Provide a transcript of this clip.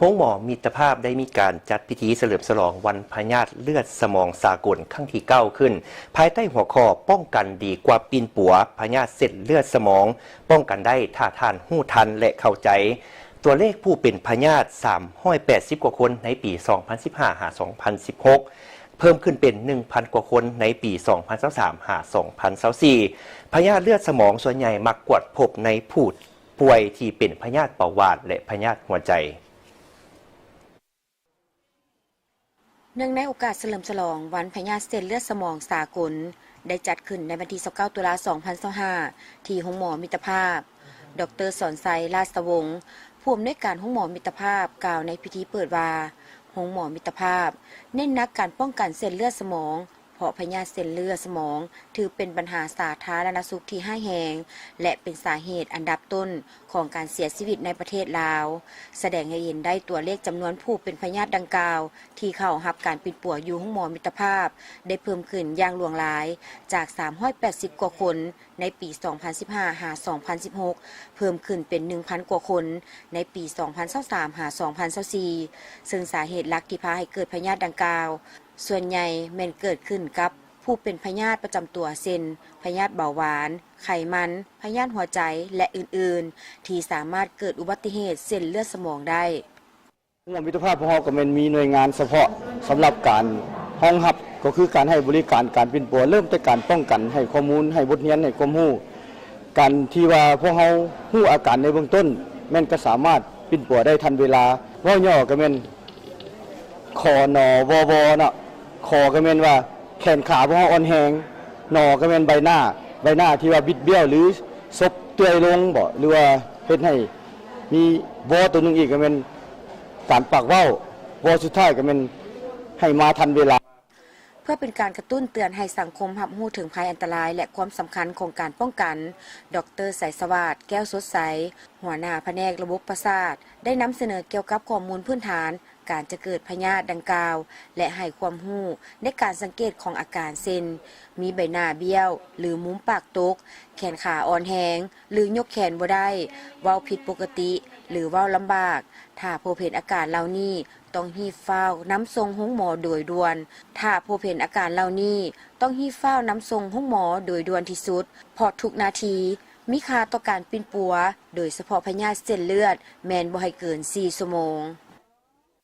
ໂຮງໝໍມິດຕະພາບໄດ້ມີການຈັດພິທີສະເຫຼີມສະຫຼອງວັນພະຍາດເລືອດສະໝອງສາກົນຄັ້ງທີເກົ້າຂຶ້ນ ພາຍໃຕ້ຫົວຂໍ້ປ້ອງກັນດີກວ່າປິ່ນປົວພະຍາດເສັ້ນເລືອດສະໝອງ, ປ້ອງກັນໄດ້ຖ້າທ່ານຮູ້ທັນ ແລະ ເຂົ້າໃຈ. ຕົວເລກຜູ້ເປັນພະຍາດສາມຮ້ອຍແປດສິບກວ່າຄົນໃນປີສອງພັນສິບຫ້າຫາສອງພັນສິບຫົກ ເພີ່ມຂຶ້ນເປັນໜຶ່ງພັນກວ່າຄົນໃນປີສອງພັນຊາວສາມຫາສອງພັນຊາວສີ່. ພະຍາດເລືອດສະໝອງສ່ວນໃຫຍ່ມັກກວດພົບໃນຜູ້ ປ່ວຍທີ່ເປັນພະຍາດເບົາຫວານ ແລະ ພະຍາດຫົວໃຈ. ເນື່ອງໃນໂອກາດສະເຫຼີມສະຫຼອງວັນພະຍາດເສັ້ນເລືອດສະໝອງສາກົນ ໄດ້ຈັດຂຶ້ນໃນວັນທີຊາວເກົ້າ ຕຸລາ ສອງພັນຊາວຫ້າ ທີ່ໂຮງໝໍມິດຕະພາບ. ດອກເຕີ ສອນໄຊ ລາດສະວົງ ຜູ້ອຳນວຍການໂຮງໝໍມິດຕະພາບ ກ່າວໃນພິທີເປີດວ່າ ໂຮງໝໍມິດຕະພາບເນັ້ນໜັກການປ້ອງກັນເສັ້ນເລືອດສະໝອງ ເພາະພະຍາດເສັ້ນເລືອດສະໝອງຖືເປັນບັນຫາສາທາລະນະສຸກທີ່ຮ້າຍແຮງ ແລະ ເປັນສາເຫດອັນດັບຕົ້ນຂອງການເສຍຊີວິດໃນປະເທດລາວ, ສະແດງໃຫ້ເຫັນໄດ້ຕົວເລກຈຳນວນຜູ້ເປັນພະຍາດດັ່ງກ່າວທີ່ເຂົ້າຮັບການປິ່ນປົວຢູ່ໂຮງໝໍມິດຕະພາບ ໄດ້ເພີ່ມຂຶ້ນຢ່າງຫຼວງຫຼາຍ ຈາກສາມຮ້ອຍແປດສິບກວ່າຄົນໃນປີສອງພັນສິບຫ້າຫາສອງພັນສິບຫົກ ເພີ່ມຂຶ້ນເປັນໜຶ່ງພັນກວ່າຄົນໃນປີສອງພັນຊາວສາມຫາສອງພັນຊາວສີ່ ເຊິ່ງສາເຫດຫຼັກທີ່ພາໃຫ້ເກີດພະຍາດດັ່ງກ່າວ ສ່ວນໃຫຍ່ແມ່ນເກີດຂຶ້ນກັບຜູ້ເປັນພະຍາດປະຈຳຕົວ ເຊັ່ນ ພະຍາດເບົາຫວານ, ໄຂມັນ, ພະຍາດຫົວໃຈ ແລະ ອື່ນໆ ທີ່ສາມາດເກີດອຸບັດຕິເຫດເສັ້ນເລືອດສະໝອງໄດ້. ໂຮງໝໍມິດຕະພາບຂອງເຮົາກໍແມ່ນມີໜ່ວຍງານສະເພາະສຳລັບການຮອງຮັບ ກໍຄືການໃຫ້ບໍລິການການປິ່ນປົວ ເລີ່ມແຕ່ການປ້ອງກັນ, ໃຫ້ຂໍ້ມູນ, ໃຫ້ບົດຮຽນ, ໃຫ້ຄວາມຮູ້. ການທີ່ວ່າພວກເຮົາຮູ້ອາການໃນເບື້ອງຕົ້ນ ແມ່ນກໍສາມາດປິ່ນປົວໄດ້ທັນເວລາ. ເວົ້າຫຍໍ້ກໍແມ່ນ ຄ ນ ວ ວ ເນາະ. ຄ ກໍແມ່ນວ່າແຂນຂາພວກເຮົາອ່ອນແຮງ, ນ ກໍແມ່ນໃບໜ້າ, ໃບໜ້າທີ່ວ່າບິດບ້ຽວ ຫຼື ສົບເຕື້ອຍລົງບໍ ຫຼືວ່າເຮັດໃຫ້ມີ ວ ຕົວໜຶ່ງອີກ ກໍແມ່ນການປາກເວົ້າ, ວ ສຸດທ້າຍກໍແມ່ນໃຫ້ມາທັນເວລາ. ເພື່ອເປັນການກະຕຸ້ນເຕືອນໃຫ້ສັງຄົມຮັບຮູ້ເຖິງໄພອັນຕະລາຍ ແລະ ຄວາມສຳຄັນຂອງການປ້ອງກັນ, ດອກເຕີ ໄຊສະຫວາດ ແກ້ວສົດໃສ ຫົວໜ້າພະແນກລະບົບປະສາດ ໄດ້ນຳສະເໜີກ່ຽວກັບຂໍ້ມູນພື້ນຖານ ການຈະເກີດພະຍາດດັ່ງກ່າວ ແລະ ໃຫ້ຄວາມຮູ້ໃນການສັງເກດຂອງອາການ ເຊັ່ນ ມີໃບໜ້າບ້ຽວ ຫຼື ມຸມປາກຕົກ, ແຂນຂາອ່ອນແຮງ ຫຼື ຍົກແຂນບໍ່ໄດ້, ເວົ້າຜິດປົກກະຕິ ຫຼື ເວົ້າລຳບາກ. ຖ້າພົບເຫັນອາການເຫຼົ່ານີ້ ຕ້ອງຮີບຟ້າວນຳສົ່ງໂຮງໝໍໂດຍດ່ວນ. ຖ້າພົບເຫັນອາການເຫຼົ່ານີ້ ຕ້ອງຮີບຟ້າວນຳສົ່ງໂຮງໝໍໂດຍດ່ວນທີ່ສຸດ, ເພາະທຸກນາທີມີຄ່າຕໍ່ການປິ່ນປົວ, ໂດຍສະເພາະພະຍາດເສັ້ນເລືອດ ແມ່ນບໍ່ໃຫ້ເກີນສີ່ຊົ່ວໂມງ.